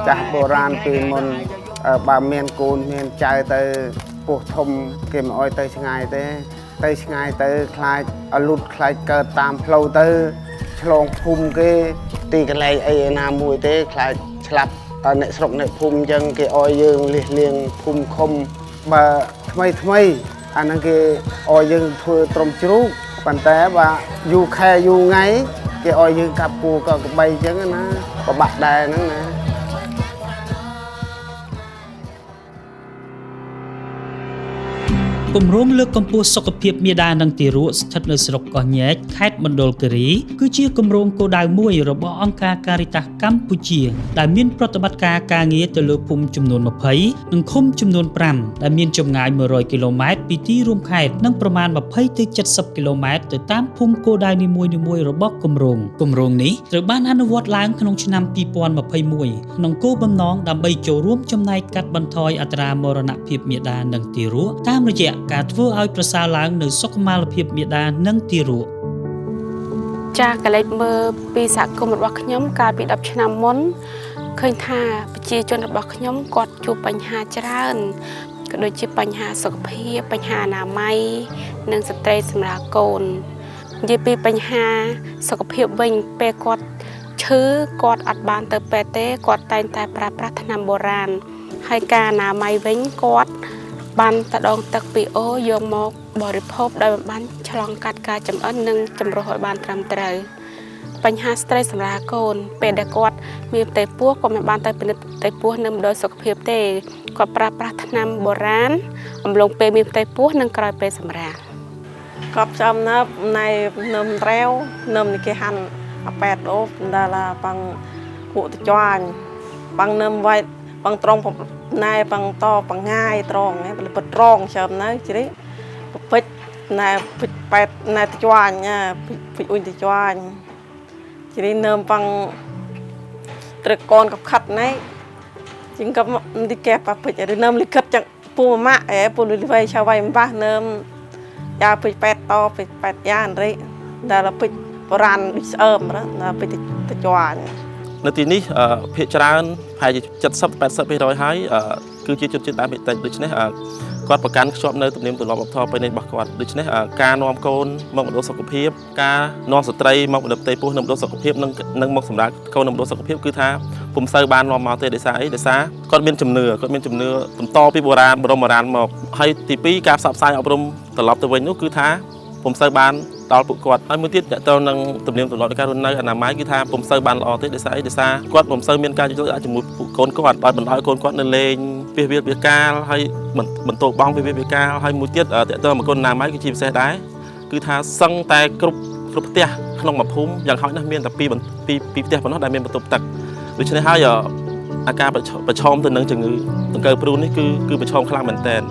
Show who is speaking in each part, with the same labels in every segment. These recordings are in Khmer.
Speaker 1: ចាស់បុរាណពីមុនបើមានកូនមានចៅទៅពោះធំគេមិនអោយទៅឆ្ងាយទេទៅឆ្ងាយទៅខ្លាចលុតខ្លាចកើតតាមផ្លូវទៅឆ្លងភូមិគេទីកន្លែងអីណាមួយទេខ្លាចឆ្លាប់អ្នកស្រុកអ្នកភូមិអញ្ចឹងគេអោយយើងលះលៀងភូមិឃុំបើថ្មីថ្មីអាហ្នឹងគេអោយយើងធ្វើត្រឹមជ្រូកប៉ុន្តែបើយូរខែយូរថ្ងៃគេអោយយើងកាប់គោក៏ក្បីអញ្ចឹងណាពិបាកដែរហ្នឹងណា
Speaker 2: គម្រោងលើកកម្ពស់សុខភាពមាតានិងទារកស្ថិតនៅស្រុកកោះញែកខេត្តមណ្ឌលគិរីគឺជាគម្រោងគោលដៅមួយរបស់អង្គការ Caritas កម្ពុជាដែលមានប្រតិបត្តិការការងារទៅលើភូមិចំនួន20និងឃុំចំនួន5ដែលមានចម្ងាយ100គីឡូម៉ែត្រពីទីរួមខេត្តនិងប្រមាណ20ទៅ70គីឡូម៉ែត្រទៅតាមភូមិគោលដៅនីមួយៗរបស់គម្រោងគម្រោងនេះត្រូវបានអនុវត្តឡើងក្នុងឆ្នាំ2021ក្នុងគោលបំណងដើម្បីចូលរួមចំណែកកាត់បន្ថយអត្រាមរណភាពមាតានិងទារកតាមរយៈការធ្វើឲ្យប្រសើរឡើងនូវសុខុមាលភាពមាតានិងទារក
Speaker 3: ចាស់កលេចមើលពីសហគមន៍របស់ខ្ញុំកាលពី10ឆ្នាំមុនឃើញថាប្រជាជនរបស់ខ្ញុំគាត់ជួបបញ្ហាច្រើនក៏ដូចជាបញ្ហាសុខភាពបញ្ហាអនាម័យនិងស្ត្រីសម្រាប់កូននិយាយពីបញ្ហាសុខភាពវិញពេលគាត់ឈឺគាត់អត់បានទៅពេទ្យទេគាត់តែងតែប្រើប្រាស់ថ្នាំបុរាណហើយការអនាម័យវិញគាត់បានតដងទឹកពីអូយកមកបរិភោគដោយមិនបានឆ្លងកាត់ការចម្អិននិងចម្រុះឲ្យបានត្រឹមត្រូវបញ្ហាស្ត្រីសម្រាប់កូនពេលដែលគាត់មានផ្ទៃពោះក៏មិនបានទៅពិនិត្យផ្ទៃពោះនៅមណ្ឌលសុខភាពទេគាត់ប្រើប្រាស់ថ្នាំបុរាណអំឡុងពេលមានផ្ទៃពោះនិងក្រោយពេលសម្រាល
Speaker 4: កប់ចំណាប់ណៃនឹមរាវនឹមនេះគេហាន់អាប៉ែតអូដល់ប៉ងហួតចាញ់ប៉ងនឹមវ៉ៃប៉ងត្រង់ណែប៉ងតប៉ងងាយត្រង់ឯងផលិតត្រង់ចាំនៅជ្រិពេចណែពេចប៉ែតណែចាញ់ពេចអ៊ុញតចាញ់ជ្រិនឹមប៉ងត្រឹកកូនកបខិតណែជាងកបទីកែប៉ពេចនឹមលិខិតចឹងពូម៉ាក់អែពូលីវៃឆៅវៃអំបាសនឹមយ៉ាពេចប៉ែតតពេចប៉ែតយ៉ាអនរិដល់ពេចបរានដូចស្អើមដល់ពេចតចាញ់
Speaker 5: នៅទីនេះភាគច្រើនប្រហែលជា70 80%ហើយគឺជាជនជាតិដើមភាគតិចដូច្នេះគាត់ប្រកាន់ខ្ជាប់នៅទំនៀមទម្លាប់វប្បធម៌ប្រពៃណីរបស់គាត់ដូច្នេះការនាំកូនមកម្ដុំសុខភាពការនាំស្ត្រីមកម្ដុំផ្ទៃពោះនៅម្ដុំសុខភាពនិងមកសម្រាប់កូននៅម្ដុំសុខភាពគឺថាពុំសូវបាននាំមកទេដោយសារអីដោយសារគាត់មានជំនឿគាត់មានជំនឿបន្តពីបុរាណបរមបុរាណមកហើយទី2ការផ្សព្វផ្សាយអប់រំត្រឡប់ទៅវិញនោះគឺថាពុំសូវបានដល់ពួកគាត់ហើយមួយទៀតតទៅនឹងទំនៀមទម្លាប់នៃការរស់នៅអនាម័យគឺថាពុំសូវបានល្អទេដោយសារអីដោយសារគាត់ពុំសូវមានការយល់ចិត្តជាមួយពួកកូនគាត់ដោយបណ្ដោយកូនគាត់នៅលេងពីវាលវាកាលហើយបន្ទោបងពីវាលវាកាលហើយមួយទៀតតទៅមកកូនអនាម័យគឺជាពិសេសដែរគឺថាសឹងតែគ្រប់ផ្ទះក្នុងមួយភូមិយ៉ាងហោចណាស់មានតែពីរផ្ទះប៉ុណ្ណោះដែលមានបន្ទប់ទឹកដូច្នេះហើយអាការប្រឈមទៅនឹងជំងឺដង្កូវព្រូននេះគឺប្រឈមខ្លាំងមែនទែន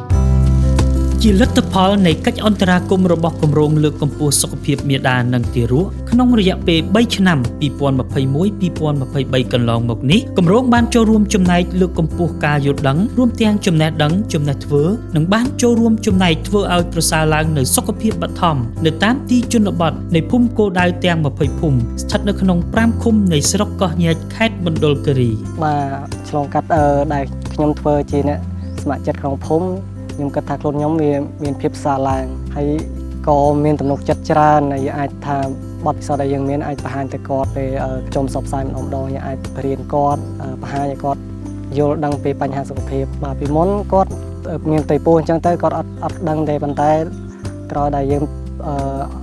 Speaker 2: ជាលទ្ធផលនៃកិច្ចអន្តរាគមន៍របស់គម្រោងលើកកម្ពស់សុខភាពមាតានិងទារកក្នុងរយៈពេល3ឆ្នាំ2021-2023កន្លងមកនេះគម្រោងបានចូលរួមចំណែកលើកកម្ពស់ការយល់ដឹងរួមទាំងចំណេះដឹងចំណេះធ្វើនិងបានចូលរួមចំណែកធ្វើឲ្យប្រសើរឡើងនូវសុខភាពបឋមនៅតាមទីជនបទនៃភូមិគោលដៅទាំង20ភូមិស្ថិតនៅក្នុង5ឃុំនៃស្រុកកោះញែកខេត្តមណ្ឌលគិរី
Speaker 6: បាទឆ្លងកាត់ដែលខ្ញុំធ្វើជាអ្នកស្ម័គ្រចិត្តក្នុងភូមិខ្ញុំគិតថាខ្លួនខ្ញុំវាមានភាពប្រសើរឡើងហើយក៏មានទំនុកចិត្តច្រើនហើយអាចថាបទពិសោធន៍ដែលយើងមានអាចបង្ហាញទៅគាត់ពេលខ្ញុំផ្សព្វផ្សាយម្ដងម្ដងយើងអាចបរៀនគាត់បង្ហាញឲ្យគាត់យល់ដឹងពីបញ្ហាសុខភាពបាទពីមុនគាត់មានផ្ទៃពោះអញ្ចឹងទៅគាត់អត់ដឹងទេប៉ុន្តែក្រោយដែលយើង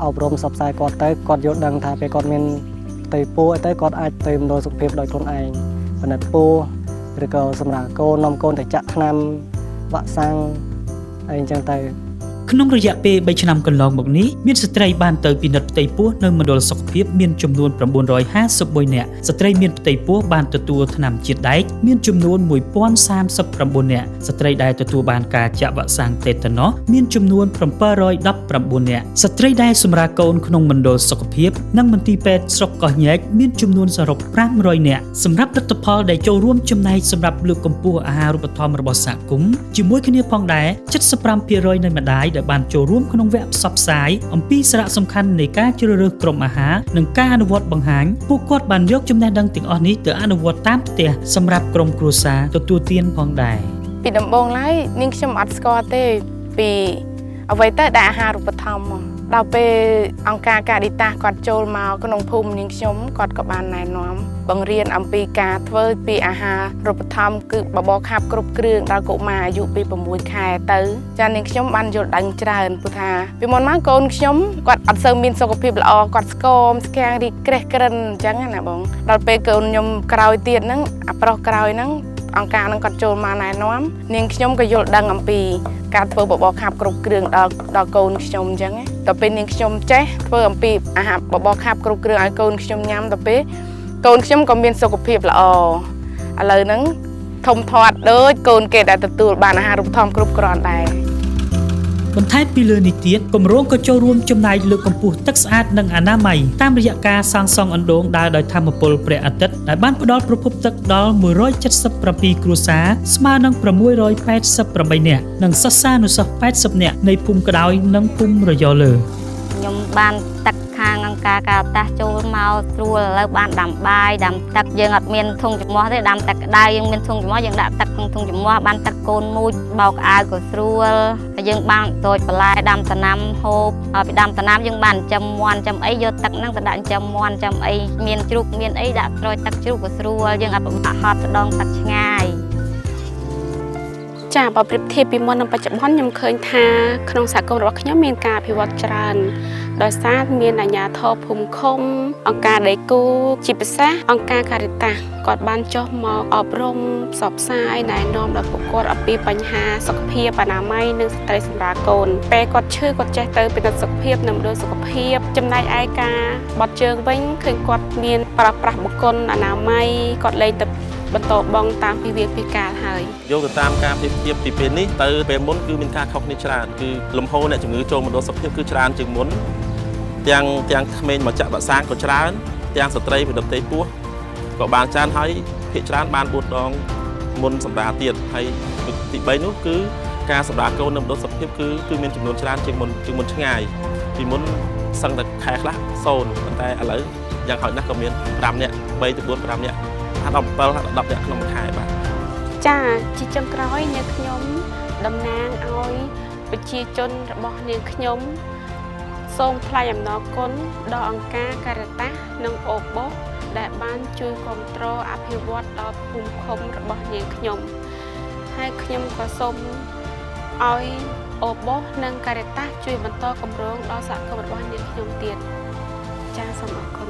Speaker 6: អប់រំផ្សព្វផ្សាយគាត់ទៅគាត់យល់ដឹងថាពេលគាត់មានផ្ទៃពោះអីទៅគាត់អាចទៅមណ្ឌលសុខភាពដោយខ្លួនឯងពិនិត្យពោះឬក៏សម្រាប់កូននាំកូនទៅចាក់ថ្នាំវ៉ាក់សាំងអីចឹងទៅ
Speaker 2: ក្នុងរយៈពេល3ឆ្នាំកន្លងមកនេះមានស្ត្រីបានទៅពិនិត្យផ្ទៃពោះនៅមណ្ឌលសុខភាពមានចំនួន951នាក់ស្ត្រីមានផ្ទៃពោះបានទទួលថ្នាំជាតិដែកមានចំនួន1039នាក់ស្ត្រីដែលទទួលបានការចាក់វ៉ាក់សាំងតេតាណូសមានចំនួន719នាក់ស្ត្រីដែលសម្រាលកូនក្នុងមណ្ឌលសុខភាពនិងមន្ទីរពេទ្យស្រុកកោះញែកមានចំនួនសរុប500នាក់សម្រាប់លទ្ធផលដែលចូលរួមចំណែកសម្រាប់លើកកម្ពស់អាហារូបត្ថម្ភរបស់សហគមន៍ជាមួយគ្នាផងដែរ75%នៃម្ដាយ ដែលបានចូលរួមក្នុងវគ្គផ្សព្វផ្សាយអំពីសារៈសំខាន់នៃការជ្រើសរើសក្រុមអាហារនិងការអនុវត្តបង្ហាញពួកគាត់បានយកចំណេះដឹងទាំងអស់នេះទៅអនុវត្តតាមផ្ទះសម្រាប់ក្រុមគ្រួសារទទួលទានផងដែរ
Speaker 3: ពីដំបូងឡើយនាងខ្ញុំអត់ស្គាល់ទេពីអ្វីទៅដែលអាហារូបត្ថម្ភមកដល់ពេលអង្គការការីតាសគាត់ចូលមកក្នុងភូមិនាងខ្ញុំគាត់ក៏បានណែនាំបង្រៀនអំពីការធ្វើពីអាហារូបត្ថម្ភគឺបបរខាប់គ្រប់គ្រឿងដល់កុមារអាយុពី6ខែទៅចានាងខ្ញុំបានយល់ដឹងច្រើនព្រោះថាពីមុនមកកូនខ្ញុំគាត់អត់សូវមានសុខភាពល្អគាត់ស្គមស្គាំងរីកក្រេះក្រិនអញ្ចឹងណាបងដល់ពេលកូនខ្ញុំក្រោយទៀតហ្នឹងអាប្រុសក្រោយហ្នឹងអង្គការហ្នឹងគាត់ចូលមកណែនាំនាងខ្ញុំក៏យល់ដឹងអំពីការធ្វើបបរខាប់គ្រប់គ្រឿងដល់កូនខ្ញុំអញ្ចឹងដល់ពេលនាងខ្ញុំចេះធ្វើអំពីអាហារបបរខាប់គ្រប់គ្រឿងឲ្យកូនខ្ញុំញ៉ាំដល់ពេលកូនខ្ញុំក៏មានសុខភាពល្អឥឡូវហ្នឹងធំធាត់ដូចកូនគេដែលទទួលបានអាហារូបត្ថម្ភគ្រប់គ្រាន់ដែរ
Speaker 2: បន្ថែមពីលើនេះទៀតគម្រោងក៏ចូលរួមចំណែកលើកកម្ពស់ទឹកស្អាតនិងអនាម័យតាមរយៈការសាងសង់អណ្ដូងដើរដោយថាមពលព្រះអាទិត្យដែលបានផ្ដល់ប្រភពទឹកដល់177គ្រួសារស្មើនឹង688នាក់និងសិស្សានុសិស្ស80នាក់នៃភូមិក្ដោយនិងភូមិរយោលើ
Speaker 7: ខ្ញុំបានទឹកខាងអង្គការកាតាសចូលមកស្រួលឥឡូវបានដាំបាយដាំទឹកយើងអត់មានធុងច្រមុះទេដាំទឹកក្តៅយើងមានធុងច្រមុះយើងដាក់ទឹកក្នុងធុងច្រមុះបានទឹកកូនមូចបោកអាវក៏ស្រួលហើយយើងបានតូចបន្លែដាំដំណាំហូបហើយពីដាំដំណាំយើងបានចិញ្ចឹមមាន់ចិញ្ចឹមអីយកទឹកហ្នឹងទៅដាក់ចិញ្ចឹមមាន់ចិញ្ចឹមអីមានជ្រូកមានអីដាក់ស្រោចទឹកជ្រូកក៏ស្រួលយើងអត់ពិបាកហត់ទៅដងទឹកឆ្ងាយ
Speaker 3: ចាបើប្រៀបធៀបពីមុននិងបច្ចុប្បន្នខ្ញុំឃើញថាក្នុងសហគមន៍របស់ខ្ញុំមានការអភិវឌ្ឍច្រើនដោយសារមានអាជ្ញាធរភូមិឃុំអង្គការដៃគូជាពិសេសអង្គការការីតាសគាត់បានចុះមកអប់រំផ្សព្វផ្សាយណែនាំដល់ពួកគាត់អំពីបញ្ហាសុខភាពអនាម័យនិងស្ត្រីសម្រាលកូនពេលគាត់ឈឺគាត់ចេះទៅពិនិត្យសុខភាពនិងមណ្ឌលសុខភាពចំណែកឯការបត់ជើងវិញឃើញគាត់មានប្រើប្រាស់បង្គន់អនាម័យគាត់លែងទៅបន្តបងតាមពីវាពីកាលហើយ
Speaker 5: យកទៅតាមការប្រៀបធៀបពីពេលនេះទៅពេលមុនគឺមានការខុសគ្នាច្រើនគឺលំហូរអ្នកជំងឺចូលមណ្ឌលសុខភាពគឺច្រើនជាងមុនទាំងក្មេងមកចាក់វ៉ាក់សាំងក៏ច្រើនទាំងស្ត្រីផលិតផ្ទៃពោះក៏បានច្រើនហើយភាគច្រើនបាន4ដងមុនសម្រាលទៀតហើយទី3នោះគឺការសម្រាលកូននៅមណ្ឌលសុខភាពគឺមានចំនួនច្រើនជាងមុនឆ្ងាយពីមុនសឹងតែខែខ្លះ0ប៉ុន្តែឥឡូវយ៉ាងហោចណាស់ក៏មាន5នាក់3ទៅ4 5នាក់17 10នាក់ក្នុងមួយខែបាទ
Speaker 3: ចាជាចុងក្រោយនាងខ្ញុំតំណាងឲ្យប្រជាជនរបស់នាងខ្ញុំសូមថ្លែងអំណរគុណដល់អង្គការការីតាសនិងអូបូសដែលបានជួយគាំទ្រអភិវឌ្ឍដល់ភូមិឃុំរបស់នាងខ្ញុំហើយខ្ញុំក៏សូមឲ្យអូបូសនិងការីតាសជួយបន្តគម្រោងដល់សហគមន៍របស់នាងខ្ញុំទៀតចាសូមអរគុណ